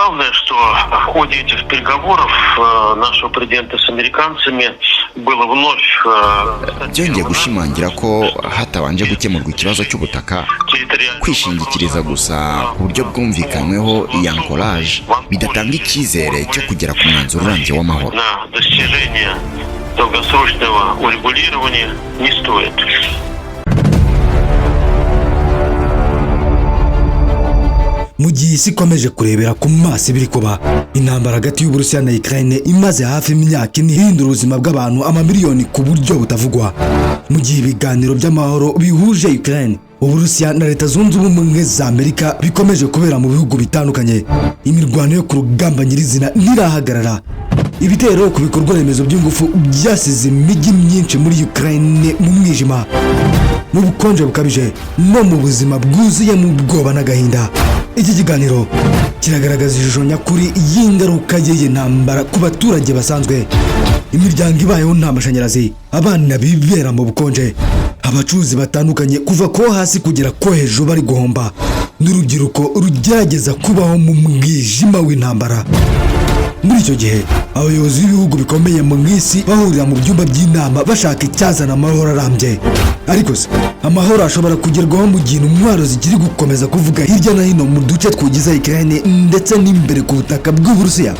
Главное, что в ходе этих переговоров нашего президента с американцами было вновь Byongeye gushimangira ko hatabanje gukemurwa ikibazo cy'ubutaka, kwishingikiriza gusa ku buryo bwumvikanyweho i Anchorage bidatanga icyizere cyo kugera ku mwanzuro urambye w'amahoro. На достижение долгосрочного урегулирования не стоит. Mu gihe isi ikomeje kurebera ku maso ibiri kuba, intambara hagati y'Uburusiya na Ukraine imaze hafi imyaka 4 ihindura ubuzima bw'abantu amamiliyoni ku buryo butavugwa, mu gihe ibiganiro by'amahoro bihuje Ukraine, Uburusiya na Leta Zunze Ubumwe za Amerika bikomeje kubera mu bihugu bitandukanye, imirwano yo ku rugamba nyirizina ntirahagarara. Ibitero ku bikorwa remezo by'ingufu byasize imijyi myinshi muri Ukraine mu mwijima, mu bukonje bukabije no mu buzima bwuzuyemo ubwoba n'agahinda. Iki kiganiro kiragaragaza ishusho nyakuri y'ingaruka y'iyi ntambara ku baturage basanzwe: imiryango ibayeho nta mashanyarazi, abana bibera mu bukonje, abacuruzi batandukanye kuva ko hasi kugera ko hejuru bari guhomba, n'urubyiruko rugerageza kubaho mu mwijima w'intambara. Muri icyo gihe, abayobozi b'ibihugu bikomeye mu isi bahurira mu byumba by'inama bashaka icyazana amahoro arambye. Ariko se amahoro ashobora kugerwaho mu gihe intwaro zikiri gukomeza kuvuga hirya no hino mu duce twugize Ukraine ndetse n'imbere ku butaka bw'Uburusiya?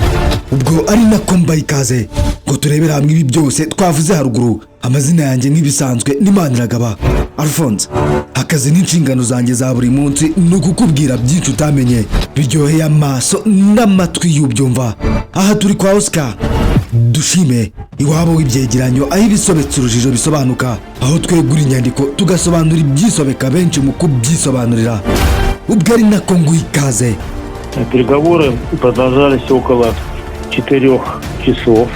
Ubwo ari nako mbaye ikaze ngo turebere hamwe ibi byose twavuze haruguru. Amazina yanjye nk'ibisanzwe ni Maniragaba Alphonse. Akazi n'inshingano zanjye za buri munsi ni ukukubwira byinshi utamenye, biryoheye amaso n'amatwi y'ubyumva. Aha turi kwa Oscar Dushime, iwabo w'ibyegeranyo, aho ibisobetse urujijo bisobanuka, aho twegura inyandiko tugasobanura ibyisobeka benshi mu kubyisobanurira. Ubwo ari nako nguha ikaze. Переговоры продолжались около 4 часов.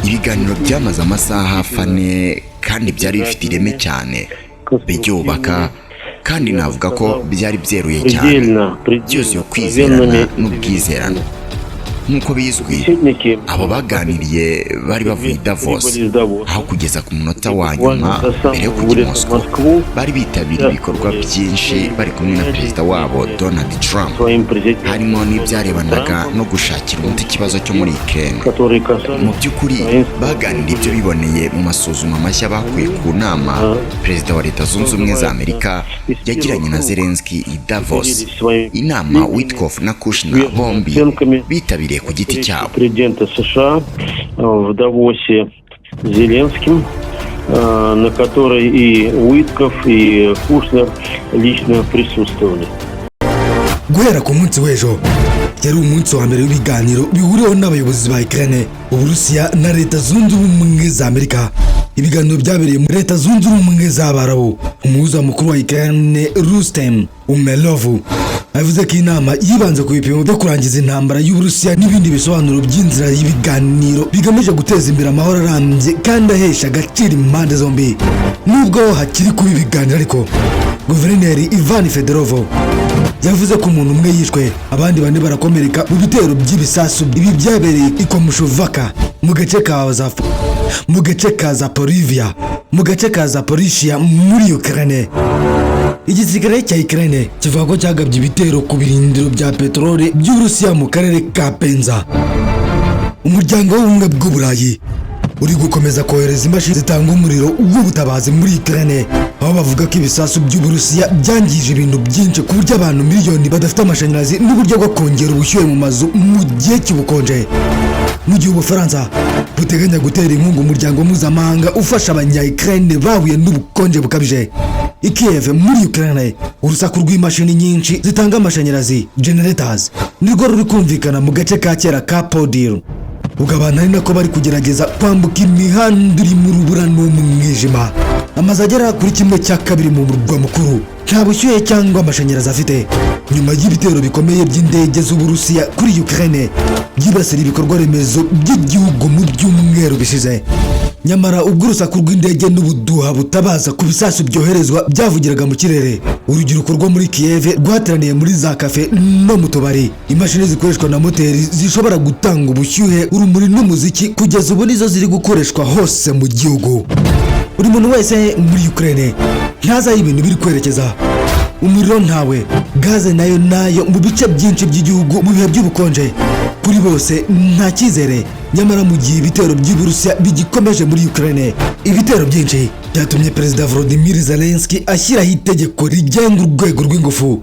Ibiganiro byamaze amasaha hafi 4 kandi byari bifite ireme cyane, byubaka, kandi navuga ko byari byeruye cyane, Предельно, byuzuye предельно kwizerana откровенными. n'ubwizerane. Nk'uko bizwi, Собеседники abo baganiriye bari bavuye i Davos, прибыли из Давоса. aho kugeza ku munota wa nyuma mbere yo kujya i Moscow bari bitabiriye ibikorwa byinshi bari kumwe na perezida wabo Donald Trump, Своим президентом harimo n'ibyarebanaga no gushakira umuti ikibazo cyo muri Ukraine. Которые касались Mu by'ukuri baganiriye ibyo biboneye mu masuzuma mashya bakuye ku nama perezida wa Leta Zunze Ubumwe za Amerika yagiranye na Zelensky i Davos, inama Witkoff na Kushner bombi bitabiriye ku giti cyabo. Президента США в Давосе с Зеленским, на которой и Уиткофф, и Кушнер лично присутствовали. Guhera ku munsi w'ejo yari umunsi wa mbere w'ibiganiro bihuriweho n'abayobozi ba Ukraine, Uburusiya na Leta Zunze Ubumwe za Amerika. Ibiganiro byabereye muri Leta Zunze Ubumwe z'Abarabu. Umuhuza mukuru wa Ukraine, Rustem Umerov, yavuze ko inama yibanze ku bipimo byo kurangiza intambara y'Uburusiya n'ibindi bisobanuro by'inzira y'ibiganiro bigamije guteza imbere amahoro arambye kandi ahesha agaciro impande zombi. Nubwo hakiri kuba ibiganiro ariko, Guverineri Ivan Fedorov yavuze ko umuntu umwe yishwe, abandi bane barakomereka mu bitero by'ibisasu. Ibi byabereye i Komshovaka mu gace ka Zaporizhia muri Ukraine. Igisirikare cya Ukraine kivuga ko cyagabye ibitero ku birindiro bya peteroli by'Uburusiya mu karere ka Penza. Umuryango w'Ubumwe bw'Uburayi uri gukomeza kohereza imashini zitanga umuriro w'ubutabazi muri Ukraine, aho bavuga ko ibisasu by'Uburusiya byangije ibintu byinshi ku buryo abantu miliyoni badafite amashanyarazi n'uburyo bwo kongera ubushyuhe mu mazu mu gihe cy'ubukonje, mu gihe Ubufaransa buteganya gutera inkunga umuryango mpuzamahanga ufasha abanya Ukraine bahuye n'ubukonje bukabije. I Kiev muri Ukraine, urusaku rw'imashini nyinshi zitanga amashanyarazi, generators, nirwo ruri kumvikana mu gace ka kera ka Podil, ubwo abantu ari nako bari kugerageza kwambuka imihanda iri mu rubura n'umwijima. Amazu agera kuri 1/2 mu murwa mukuru nta bushyuhe cyangwa amashanyarazi afite, nyuma y'ibitero bikomeye by'indege z'Uburusiya kuri Ukraine byibasira ibikorwa remezo by'igihugu mu byumweru bishize. Nyamara ubwo urusaku rw'indege n'ubuduha butabaza ku bisasu byoherezwa byavugiraga mu kirere, urubyiruko rwo muri Kiev rwateraniye muri za kafe no mu tubari. Imashini zikoreshwa na moteri zishobora gutanga ubushyuhe, urumuri n'umuziki kugeza ubu nizo ziri gukoreshwa hose mu gihugu. Buri muntu wese muri Ukraine ntazi aho ibintu biri kwerekeza. Umuriro ntawe, gaze nayo nayo mu bice byinshi by'igihugu mu bihe by'ubukonje. Kuri bose nta cyizere. Nyamara mu gihe ibitero by'Uburusiya bigikomeje muri Ukraine, ibitero byinshi byatumye Perezida Volodymyr Zelensky ashyiraho itegeko rigenga urwego rw'ingufu,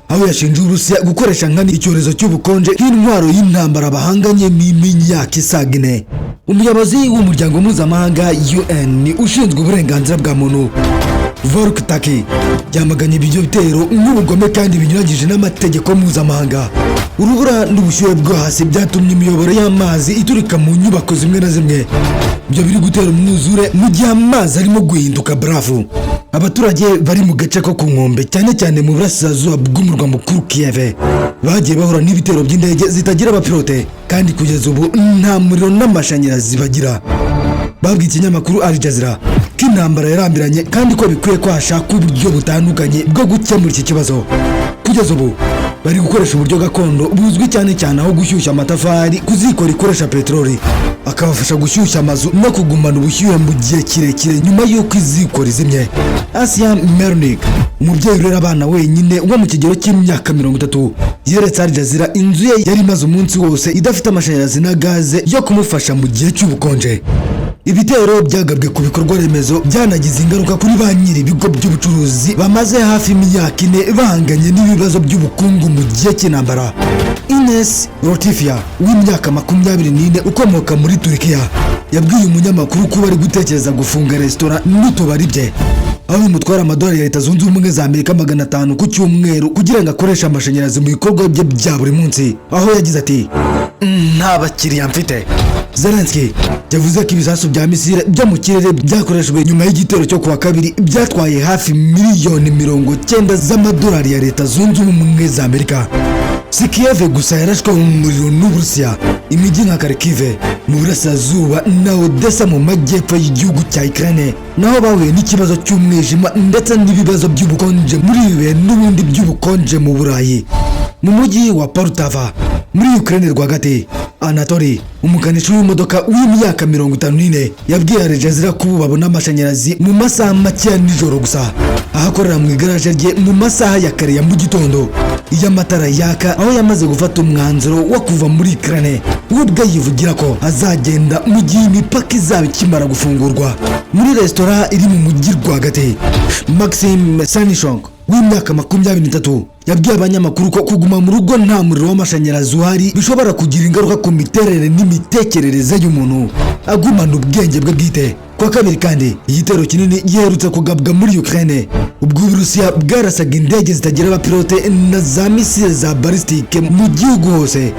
aho yashinje Uburusiya gukoresha nkana icyorezo cy'ubukonje nk'intwaro y'intambara bahanganye n'imyaka isaga 4. Umuyobozi w'umuryango mpuzamahanga UN ushinzwe uburenganzira bwa muntu, Volker Turk, yamaganye ibyo bitero nk'ubugome kandi binyuranyije n'amategeko mpuzamahanga. Urubura n'ubushyuhe bwo hasi byatumye imiyoboro y'amazi iturika mu nyubako zimwe na zimwe. Ibyo biri gutera umwuzure mu gihe amazi arimo guhinduka barafu. Abaturage bari mu gace ko ku nkombe, cyane cyane mu burasirazuba bw'umurwa mukuru Kiev, bagiye bahura n'ibitero by'indege zitagira abapilote, kandi kugeza ubu nta muriro n'amashanyarazi bagira. Babwiye ikinyamakuru Al Jazeera ko intambara yarambiranye kandi ko bikwiye ko hashakwa uburyo butandukanye bwo gukemura iki kibazo. Kugeza ubu bari gukoresha uburyo gakondo buzwi cyane cyane, aho gushyushya amatafari ku ziko rikoresha peteroli, akabafasha gushyushya amazu no kugumana ubushyuhe mu gihe kirekire nyuma y'uko iziko rizimye. Asiya Mernik, umubyeyi urera abana wenyine wo mu kigero cy'imyaka 30, yeretse Al Jazeera inzu ye yari imaze umunsi wose idafite amashanyarazi na gaze yo kumufasha mu gihe cy'ubukonje. Ibitero byagabwe ku bikorwa remezo byanagize ingaruka kuri ba nyiri ibigo by'ubucuruzi bamaze hafi imyaka 4 bahanganye n'ibibazo by'ubukungu mu gihe cy'intambara. Ines Rotifia w'imyaka 24 ukomoka muri Turikiya yabwiye umunyamakuru ko bari gutekereza gufunga resitora n'utubari bye, aho bimutwara amadolari ya Leta Zunze Ubumwe za Amerika 500 ku cyumweru kugira ngo akoreshe amashanyarazi mu bikorwa bye bya buri munsi, aho yagize ati: "Nta bakiriya mfite." Zelensky yavuze ko ibisasu bya misile byo mu kirere byakoreshejwe nyuma y'igitero cyo kuwa kabiri byatwaye hafi miliyoni 90 z'amadolari ya Leta Zunze Ubumwe za Amerika. Si Kiev gusa yarashwe mu muriro n'Uburusiya. Imijyi nka Kharkiv mu burasirazuba na Odessa mu majyepfo y'igihugu cya Ukraine naho bahuye n'ikibazo cy'umwijima ndetse n'ibibazo by'ubukonje muri ibi bihe n'ubundi by'ubukonje mu Burayi. Mu mujyi wa Poltava muri Ukraine rwagati, Anatoli, umukanishi w'imodoka w'imyaka 54, yabwiye Al Jazeera ko ubu babona amashanyarazi mu masaha make ya nijoro gusa, aho akorera mu igaraje rye mu masaha ya kare ya mu gitondo iyo amatara yaka, aho yamaze gufata umwanzuro wo kuva muri Ukraine. We ubwe yivugira ko azagenda mu gihe imipaka izaba ikimara gufungurwa. Muri resitora iri mu mujyi rwagati, Maxime Sanishong w'imyaka 23 yabwiye abanyamakuru ko kuguma mu rugo nta muriro w'amashanyarazi uhari bishobora kugira ingaruka ku miterere n'imitekerereze y'umuntu, agumana ubwenge bwe bwite. Kuwa kabiri kandi igitero kinini giherutse kugabwa muri Ukraine, ubwo Uburusiya bwarasaga indege zitagira abapilote na za misile za balistike mu gihugu hose,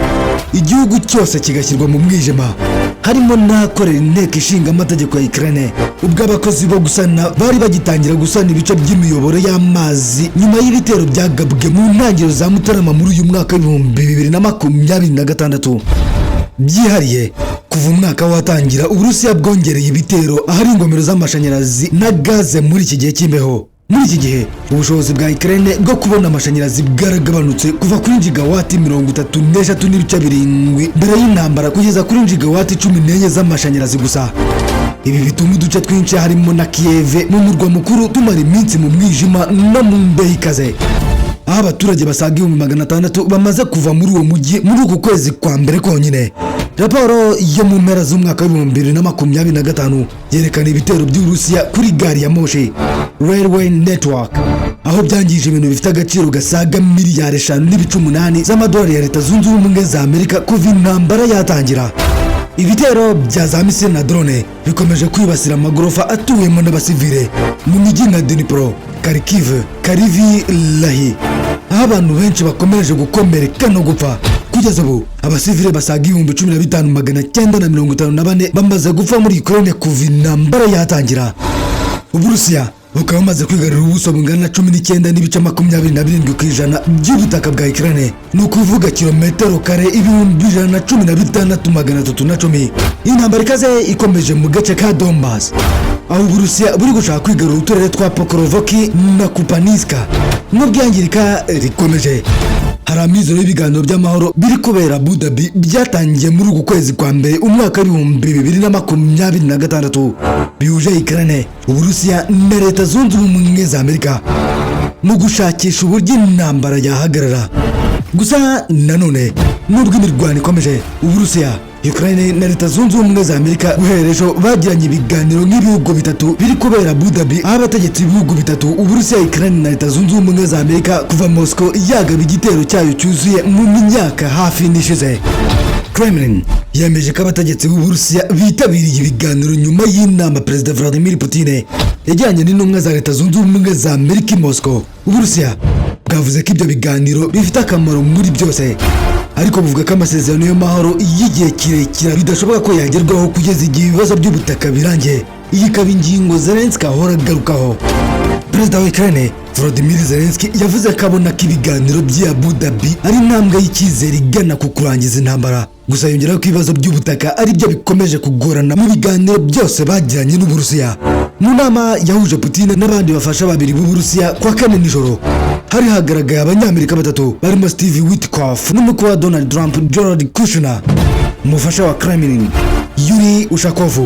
igihugu cyose kigashyirwa mu mwijima, harimo n'ahakorera inteko ishinga amategeko ya Ukraine, ubwo abakozi bo gusana bari bagitangira gusana ibice by'imiyoboro y'amazi nyuma y'ibitero byagabwe mu ntangiriro za Mutarama muri uyu mwaka w'2026. Byihariye, kuva umwaka watangira, Uburusiya bwongereye ibitero ahari ingomero z'amashanyarazi na gaze muri iki gihe cy'imbeho. Muri iki gihe ubushobozi bwa Ukraine bwo kubona amashanyarazi bwaragabanutse kuva kuri gigawati 33.7 mbere y'intambara kugeza kuri gigawati 14 z'amashanyarazi gusa. Ibi bituma uduce twinshi, harimo na Kiev mu murwa mukuru, tumara iminsi mu mwijima no mu mbeho ikaze, aho abaturage basaga 600,000 bamaze kuva muri uwo mujyi muri uku kwezi kwa mbere konyine. Raporo yo mu mpera z'umwaka w'2025 yerekana ibitero by'Uburusiya kuri gari ya moshi, railway network, aho byangije ibintu bifite agaciro gasaga miliyari 5.8 z'amadolari ya Leta Zunze Ubumwe za Amerika kuva intambara yatangira. Ibitero bya za misile na drone bikomeje kwibasira amagorofa atuwemo n'abasivile mu mijyi nka Dnipro, Kharkiv, Kryvyi Rih, aho abantu benshi bakomeje gukomereka no gupfa. Kugeza ubu abasivile basaga 15,954 bamaze gupfa muri Ukraine kuva intambara yatangira. Uburusiya bukaba bumaze kwigarurira ubuso bungana na 19.27% by'ubutaka bwa Ukraine, ni ukuvuga kilometero kare 116,310. Intambara ikaze ikomeje mu gace ka Donbass, aho Uburusiya buri gushaka kwigarurira uturere twa Pokrovsk na Kupiansk. Nubwo iyangirika rikomeje, hari amizero y'ibiganiro by'amahoro biri kubera Abu Dhabi byatangiye muri uku kwezi kwa mbere umwaka w'2026, bihuje Ukraine, Uburusiya na Leta Zunze Ubumwe za Amerika. Mu gushakisha uburyo intambara yahagarara. Gusa nanone, nubwo imirwano ikomeje, Uburusiya, Ukraine na Leta Zunze Ubumwe za Amerika guhera ejo bagiranye ibiganiro nk'ibihugu bitatu biri kubera Abu Dhabi, aho abategetsi b'ibihugu bitatu, Uburusiya, Ukraine na Leta Zunze Ubumwe za Amerika, kuva Moscow yagaba igitero cyayo cyuzuye mu myaka hafi n'ishize. Kremlin yemeje ko abategetsi b'Uburusiya bitabiriye ibiganiro nyuma y'inama Perezida Vladimir Putin yajyanye n'intumwa za Leta Zunze Ubumwe za Amerika i Moscow. Uburusiya bwavuze ko ibyo biganiro bifite akamaro muri byose, ariko buvuga ko amasezerano y'amahoro y'igihe kirekire bidashoboka ko yagerwaho kugeza igihe ibibazo by'ubutaka birangiye. Iyi ikaba ingingo Zelensky ahora agarukaho. Perezida wa Ukraine Volodymyr Zelensky yavuze ko abona ko ibiganiro by'i Abu Dhabi ari intambwe y'icyizere igana ku kurangiza intambara. Gusa yongeraho ko ibibazo by'ubutaka ari byo bikomeje kugorana mu biganiro byose bagiranye n'Uburusiya. Mu nama yahuje Putin n'abandi bafasha babiri b'Uburusiya kwa kane nijoro, hari hagaragaye Abanyamerika batatu barimo Steve Witkoff n'umukwe wa Donald Trump, Jared Kushner. Umufasha wa Kremlin Yuri Ushakov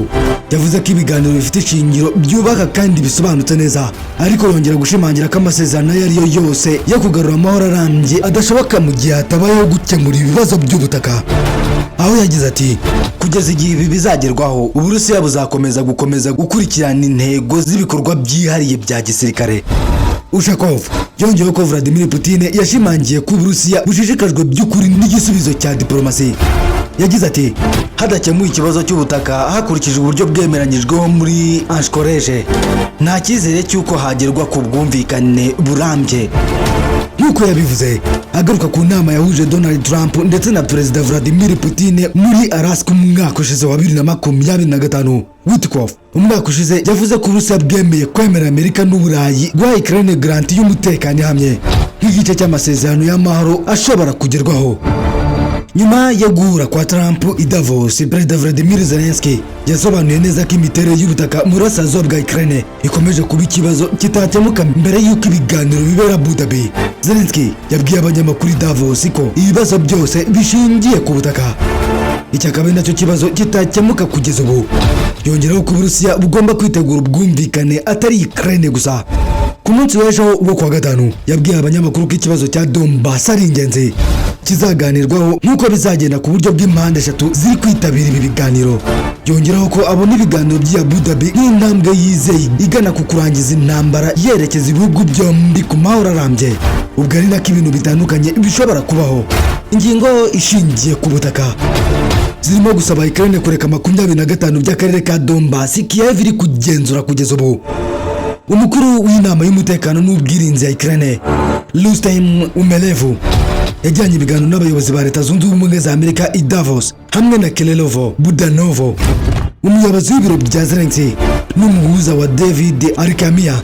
yavuze ko ibiganiro bifite ishingiro byubaka kandi bisobanutse neza, ariko yongera gushimangira ko amasezerano ayo ari yo yose yo kugarura amahoro arambye adashoboka mu gihe hatabayeho gukemura ibibazo by'ubutaka, aho yagize ati: "Kugeza igihe ibi bizagerwaho, Uburusiya buzakomeza gukomeza gukurikirana intego z'ibikorwa byihariye bya gisirikare." Ushakov yongeyeho ko Vladimir Putin yashimangiye ko Uburusiya bushishikajwe by'ukuri n'igisubizo cya diporomasi. Yagize ati: "Hadakemuwe ikibazo cy'ubutaka hakurikijwe uburyo bwemeranyijweho muri Anchorage, nta cyizere cy'uko hagerwa ku bwumvikane burambye." Nk'uko yabivuze agaruka ku nama yahuje Donald Trump ndetse na Perezida Vladimir Putin muri Alaska umwaka ushize wa 2025, Witkoff umwaka ushize yavuze ko Uburusiya bwemeye kwemera Amerika n'Uburayi guha Ukraine garanti y'umutekano ihamye nk'igice cy'amasezerano y'amahoro ashobora kugerwaho. Nyuma yo guhura kwa Trump i Davos, Perezida Vladimir Zelensky yasobanuye neza ko imiterere y'ubutaka mu burasirazuba bwa Ukraine ikomeje kuba ikibazo kitakemuka mbere y'uko ibiganiro bibera Abu Dhabi. Zelensky yabwiye abanyamakuru i Davos ko ibibazo byose bishingiye ku butaka, iki akaba ari nacyo kibazo kitakemuka kugeza ubu. Yongeraho ko Uburusiya bugomba kwitegura ubwumvikane, atari Ukraine gusa. Ku munsi w'ejo wo kuwa gatanu, yabwiye abanyamakuru ko ikibazo cya Donbass ari ingenzi, kizaganirwaho nk'uko bizagenda ku buryo bw'impande eshatu ziri kwitabira ibi biganiro. Yongeraho ko abona ibiganiro by'i Abu Dhabi nk'intambwe yizeye igana ku kurangiza intambara, yerekeza ibihugu byombi ku mahoro arambye, ubwo ari nako ibintu bitandukanye bishobora kubaho. Ingingo ishingiye ku butaka zirimo gusaba Ukraine kureka 25 by'akarere ka Donbass Kiev iri kugenzura kugeza ubu. Umukuru w'inama y'umutekano n'ubwirinzi ya Ukraine, Rustem Umerov, yajyanye ibiganiro n'abayobozi ba Leta Zunze Ubumwe za Amerika i Davos hamwe na Kyrylo Budanov, umuyobozi w'ibiro bya Zelensky, n'umuhuza wa David Arakhamia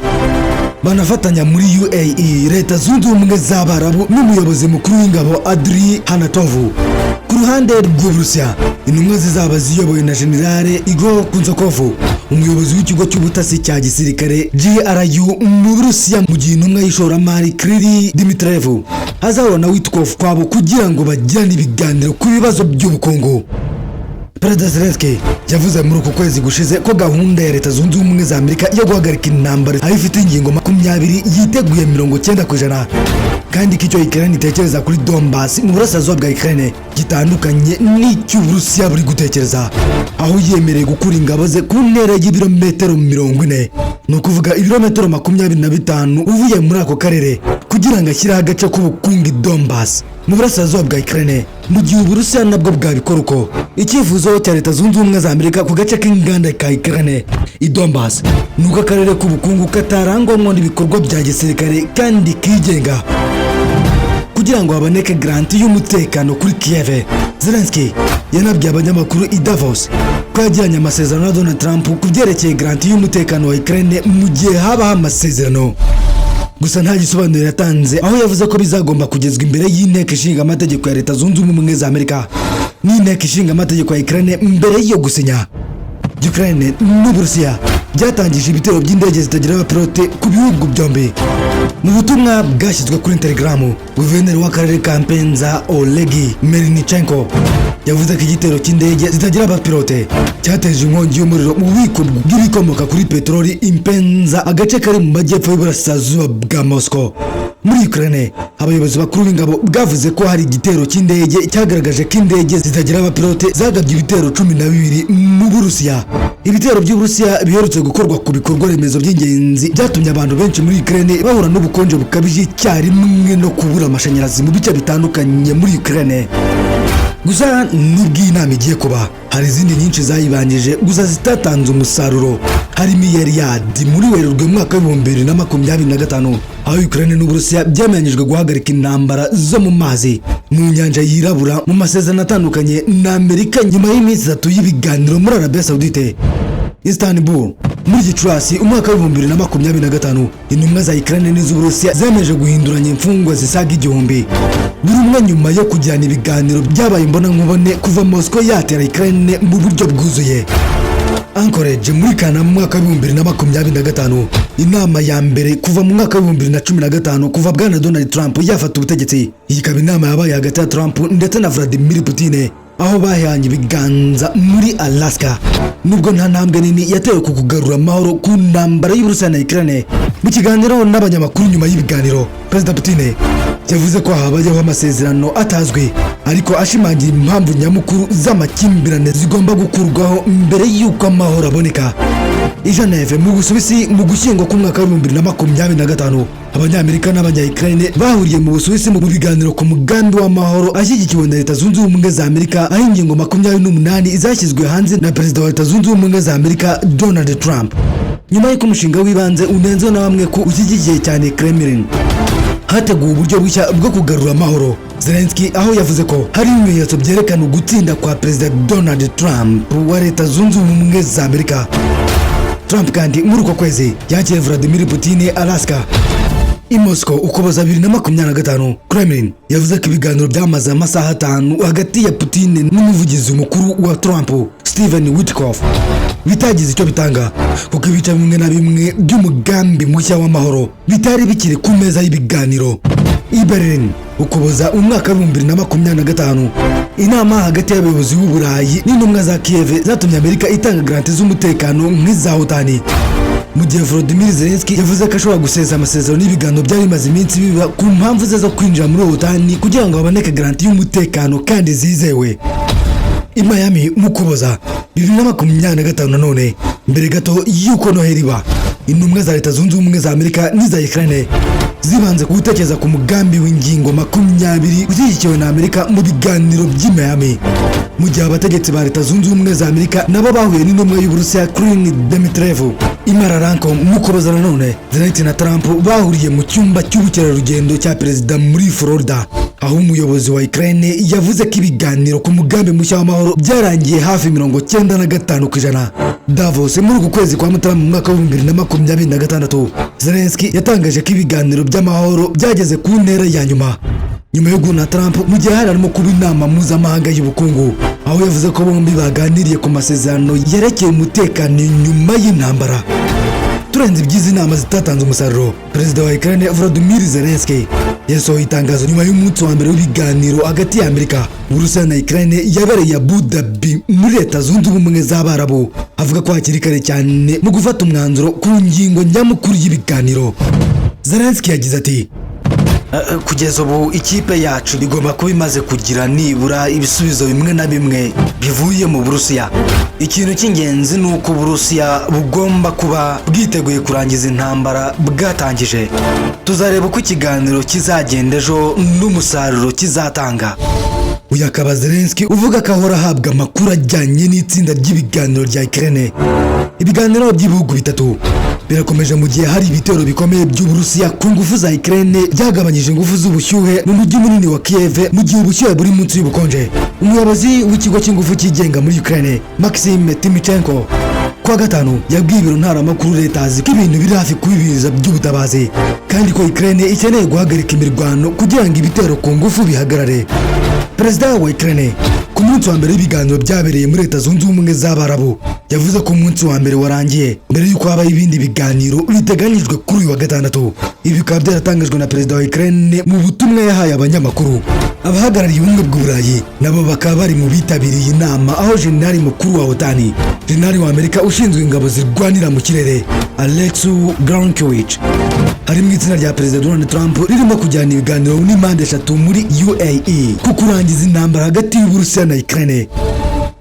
banafatanya muri UAE, Leta Zunze Ubumwe z'Abarabu, n'umuyobozi mukuru w'ingabo Andriy Hnatov. Ku ruhande rw'Uburusiya, intumwa zizaba ziyobowe na Generale Igor Kunzakov, umuyobozi w'ikigo cy'ubutasi cya gisirikare GRU mu Burusiya, mu gihe intumwa y'ishoramari Kirill Dmitriev azahura na Witkoff kwabo kugira ngo bagirane ibiganiro ku bibazo by'ubukungu. Perezida Zelensky yavuze muri uku kwezi gushize ko gahunda ya Leta Zunze Ubumwe za Amerika yo guhagarika intambara, aho ifite ingingo 20, yiteguye 90%, kandi ko icyo Ukraine itekereza kuri Donbass mu burasirazuba bwa Ukraine gitandukanye n'icy'Uburusiya buri gutekereza, aho yemereye gukura ingabo ze ku ntera y'ibirometero 40, ni ukuvuga ibirometero 25 uvuye muri ako karere, kugira ngo ashyireho agace k'ubukungu i Donbass mu burasirazuba bwa Ukraine, mu gihe Uburusiya nabwo bwabikora uko. Icyifuzo cya Leta Zunze Ubumwe za Amerika ku gace k'inganda ka Ukraine i Donbass ni uko akarere k'ubukungu katarangwamo n'ibikorwa bya gisirikare kandi kigenga, kugira ngo haboneke garanti y'umutekano kuri Kiev. Zelensky yanabwiye abanyamakuru i Davos ko yagiranye amasezerano na Donald Trump ku byerekeye garanti y'umutekano wa Ukraine mu gihe habaho amasezerano. Gusa nta gisobanuro yatanze, aho yavuze ko bizagomba kugezwa imbere y'inteko ishinga amategeko ya Leta Zunze Ubumwe za Amerika n'inteko ishinga amategeko ya Ukraine mbere yo gusinya. Ukraine n'Uburusiya byatangije ibitero by'indege zitagira abapilote ku bihugu byombi. Mu butumwa bwashyizwe kuri Telegram, guverineri w'akarere ka Penza, Oleg Melnichenko, Yavuze ko igitero cy'indege zitagira abapilote cyateje inkongi y'umuriro mu bubiko bw'ibikomoka kuri peteroli i Penza, agace kari mu majyepfo y'uburasirazuba bwa Moscow. Muri Ukraine, abayobozi bakuru b'ingabo bwavuze ko hari igitero cy'indege cyagaragaje ko indege zitagira abapilote zagabye ibitero 12 mu Burusiya. Ibitero by'Uburusiya biherutse gukorwa ku bikorwa remezo by'ingenzi byatumye abantu benshi muri Ukraine bahura n'ubukonje bukabije icyarimwe no kubura amashanyarazi mu bice bitandukanye muri Ukraine. Gusa nubwo iyi nama igiye kuba, hari izindi nyinshi zayibanjije gusa zitatanze umusaruro, harimo iya Riyadh muri Werurwe mu mwaka w'2025, aho Ukraine n'Uburusiya byemeranyijwe guhagarika intambara zo mu mazi mu nyanja Yirabura mu masezerano atandukanye na Amerika, nyuma y'iminsi 3 y'ibiganiro muri Arabia Saudite. Istanbul muri Gicurasi umwaka w'2025, intumwa za Ukraine n'iz'Uburusiya zemeje guhinduranya imfungwa zisaga 1000 buri umwe, nyuma yo kugirana ibiganiro byabaye imbonankubone kuva Moscow yatera Ukraine mu buryo bwuzuye. Anchorage muri Kanama mu mwaka w'2025, inama ya mbere kuva mu mwaka w'2015 kuva bwana Donald Trump yafata ubutegetsi. Iyi ikaba inama yabaye hagati ya Trump ndetse na Vladimir Putin, aho bahanye ibiganza muri Alaska, nubwo nta ntambwe nini yatewe ku kugarura amahoro ku ntambara y'Uburusiya na Ukraine. Mu kiganiro n'abanyamakuru nyuma y'ibiganiro, Perezida Putin yavuze ko habayeho amasezerano atazwi, ariko ashimangira impamvu nyamukuru z'amakimbirane zigomba gukurwaho mbere y'uko amahoro aboneka. I Geneve mu Busuwisi mu Gushyingo k'umwaka w'2025, Abanyamerika n'Abanya-Ukraine bahuriye mu Busuwisi mu biganiro ku mugambi w'amahoro ashyigikiwe na Leta Zunze Ubumwe za Amerika, aho ingingo 28 zashyizwe hanze na Perezida wa Leta Zunze Ubumwe za Amerika Donald Trump, nyuma y'uko umushinga w'ibanze unenzwe na bamwe ko ushyigikiye cyane Kremlin. Hateguwe uburyo bushya bwo kugarura amahoro. Zelensky aho yavuze ko hari ibimenyetso byerekana ugutsinda kwa Perezida Donald Trump wa Leta Zunze Ubumwe za Amerika. Trump kandi muri uko kwezi yakiriye Vladimir Putin Alaska. I Moscow, Ukuboza 2025, Kremlin yavuze ko ibiganiro byamaze amasaha 5 hagati ya Putin n'umuvugizi mukuru wa Trump Steven Witkoff bitagize icyo bitanga, kuko ibice bimwe na bimwe by'umugambi mushya w'amahoro bitari bikiri ku meza y'ibiganiro. I Berlin, Ukuboza umwaka w'2025, inama hagati y'abayobozi b'Uburayi n'intumwa za Kiev zatumye Amerika itanga garanti z'umutekano nk'iza OTAN, mu gihe Volodymyr Zelensky yavuze ko ashobora gusesa amasezerano n'ibiganiro byari bimaze iminsi biba ku mpamvu ze zo kwinjira muri OTAN kugira ngo haboneke garanti y'umutekano kandi zizewe. I Miami mu Kuboza 2025 nanone, mbere gato y'uko Noheli iba, intumwa za Leta Zunze Ubumwe za Amerika n'iza Ukraine zibanze ku gutekereza ku mugambi w'ingingo 20 ushyigikiwe na Amerika mu biganiro by'i Miami, mu gihe abategetsi ba Leta Zunze Ubumwe za Amerika nabo bahuye n'intumwa y'Uburusiya Kirill Dmitriev. I Mar-a-Lago mu Kuboza nanone, Zelensky na Trump bahuriye mu cyumba cy'ubukerarugendo cya perezida muri Florida, aho umuyobozi wa Ukraine yavuze ko ibiganiro ku mugambi mushya w'amahoro byarangiye hafi 95%. Davos muri uku kwezi kwa Mutarama mu mwaka w'2026, Zelensky yatangaje ko ibiganiro by'amahoro byageze ku ntera ya nyuma, nyuma yo guhura na Trump mu gihe hari harimo kuba inama mpuzamahanga y'ubukungu, aho yavuze ko bombi baganiriye ku masezerano yerekeye umutekano nyuma y'intambara. Turenze iby'izi nama zitatanze umusaruro, Perezida wa Ukraine Volodymyr Zelensky yasohoye itangazo nyuma y'umunsi wa mbere w'ibiganiro hagati ya Amerika, Uburusiya na Ukraine yabereye Abu Dhabi muri Leta Zunze Ubumwe z'Abarabu, avuga ko hakiri kare cyane mu gufata umwanzuro ku ngingo nyamukuru y'ibiganiro. Zelensky yagize ati: "Kugeza ubu ikipe yacu igomba kuba imaze kugira nibura ibisubizo bimwe na bimwe bivuye mu Burusiya. Ikintu cy'ingenzi ni uko Uburusiya bugomba kuba bwiteguye kurangiza intambara bwatangije. Tuzareba uko ikiganiro kizagenda ejo n'umusaruro kizatanga." Uyu akaba Zelensky uvuga ko ahora ahabwa amakuru ajyanye n'itsinda ry'ibiganiro rya Ukraine. Ibiganiro by'ibihugu bitatu birakomeje mu gihe hari ibitero bikomeye by'Uburusiya ku ngufu za Ukraine byagabanyije ingufu z'ubushyuhe mu mujyi munini wa Kiev, mu gihe ubushyuhe buri munsi y'ubukonje. Umuyobozi w'ikigo cy'ingufu cyigenga muri Ukraine, Maxim Timchenko, kuwa gatanu yabwiye ibiro ntaramakuru Reuters ko ibintu biri hafi kuba ibiza by'ubutabazi, kandi ko Ukraine ikeneye guhagarika imirwano kugira ngo ibitero ku ngufu bihagarare. Perezida wa Ukraine Ku munsi wa mbere w'ibiganiro byabereye muri Leta Zunze Ubumwe z'Abarabu, yavuze ko umunsi wa mbere warangiye mbere y'uko habaho ibindi biganiro biteganyijwe kuri uyu wa gatandatu. Ibi bikaba byaratangajwe na perezida wa Ukraine mu butumwa yahaye abanyamakuru. Abahagarariye Ubumwe bw'Uburayi nabo bakaba bari mu bitabiriye inama, aho jenerali mukuru wa OTAN, jenerali wa Amerika ushinzwe ingabo zirwanira mu kirere, Alex Grynkewich, hari mu itsinda rya Perezida Donald Trump ririmo kujyana ibiganiro n'impande eshatu muri UAE ku kurangiza intambara hagati y'Uburusiya na Ukraine.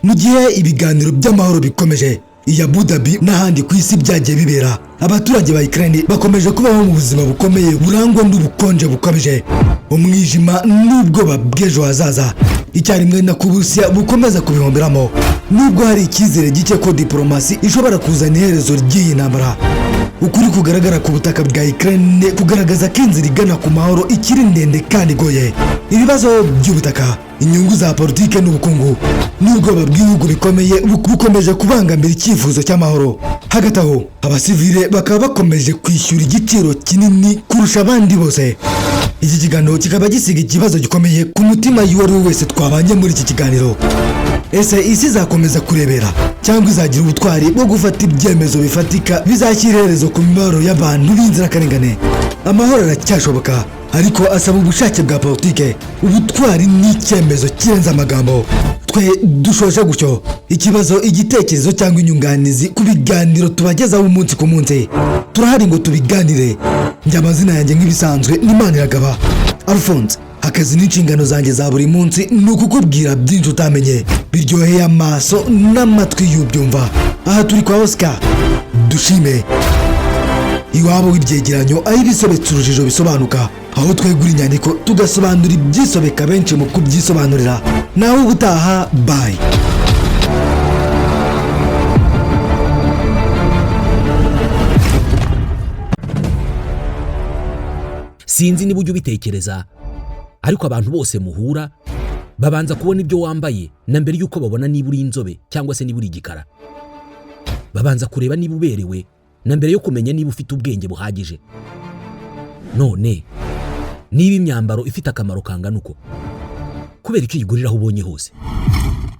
Mu gihe ibiganiro by'amahoro bikomeje i Abu Dhabi n'ahandi ku isi byagiye bibera, abaturage ba Ukraine bakomeje kubaho mu buzima bukomeye burangwa n'ubukonje bukabije, umwijima n'ubwoba bw'ejo hazaza, icyarimwe na Uburusiya bukomeza kubihomberamo. Nubwo hari icyizere gike ko diporomasi ishobora kuzana iherezo ry'iyi ntambara, ukuri kugaragara ku butaka bwa Ukraine kugaragaza ko inzira igana ku mahoro ikiri ndende kandi igoye. Ibibazo by'ubutaka, inyungu za politike n'ubukungu n'ubwoba bw'ibihugu bikomeye bukomeje kubangamira icyifuzo cy'amahoro. Hagati aho, abasivile bakaba bakomeje kwishyura igiciro kinini kurusha abandi bose. Iki kiganiro kikaba gisiga ikibazo gikomeye ku mutima y'uwo ari we wese twabanye muri iki kiganiro: ese isi izakomeza kurebera, cyangwa izagira ubutwari bwo gufata ibyemezo bifatika bizashyira iherezo ku mibabaro y'abantu b'inzirakarengane? Amahoro aracyashoboka, ariko asaba ubushake bwa politike, ubutwari n'icyemezo kirenze amagambo. Twe dushoje gutyo. Ikibazo, igitekerezo cyangwa inyunganizi ku biganiro tubagezaho umunsi ku munsi, turahari ngo tubiganire. Njye amazina yanjye nk'ibisanzwe ni Maniragaba Alphonse. Akazi n'inshingano zanjye za buri munsi ni ukukubwira byinshi utamenye, biryoheye amaso n'amatwi y'ubyumva. Aha turi kwa Oscar Dushime, iwabo w'ibyegeranyo, aho ibisobetse urujijo bisobanuka, aho twegura inyandiko tugasobanura ibyisobeka benshi mu kubyisobanurira. Naho ubutaha, bye. Sinzi niba ujya ubitekereza, ariko abantu bose muhura babanza kubona ibyo wambaye na mbere y'uko babona niba uri inzobe cyangwa se niba uri igikara. Babanza kureba niba uberewe na mbere yo kumenya niba ufite ubwenge buhagije. None niba imyambaro ifite akamaro kangana uko, kubera icyo uyigurira aho ubonye hose?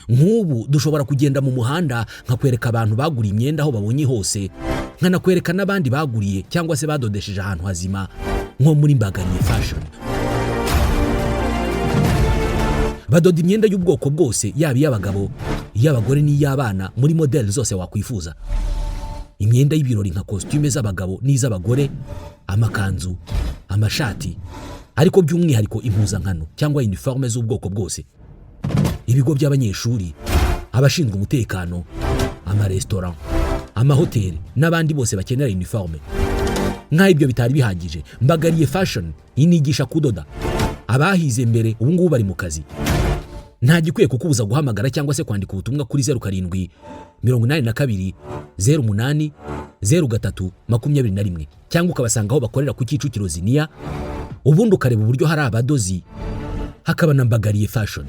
Nk'ubu dushobora kugenda mu muhanda nkakwereka abantu baguriye imyenda aho babonye hose, nkanakwereka n'abandi baguriye cyangwa se badodesheje ahantu hazima, nko muri Mbagariye Fashion. Badoda imyenda y'ubwoko bwose, yaba iy'abagabo, iy'abagore n'iy'abana, muri modeli zose wakwifuza. Imyenda y'ibirori nka kositime z'abagabo n'iz'abagore, amakanzu, amashati, ariko by'umwihariko impuzankano cyangwa uniforme z'ubwoko bwose, ibigo by'abanyeshuri, abashinzwe umutekano, amaresitora, amahoteli n'abandi bose bakenera uniforme. Nk'aho ibyo bitari bihagije, Mbagariye Fashion inigisha kudoda. Abahize mbere ubu ngubu bari mu kazi. Nta gikwiye kukubuza guhamagara cyangwa se kwandika ubutumwa kuri 0782 08 03 21, cyangwa ukabasanga aho bakorera ku Kicukiro Ziniya, ubundi ukareba uburyo hari abadozi hakaba na Mbagariye Fashion.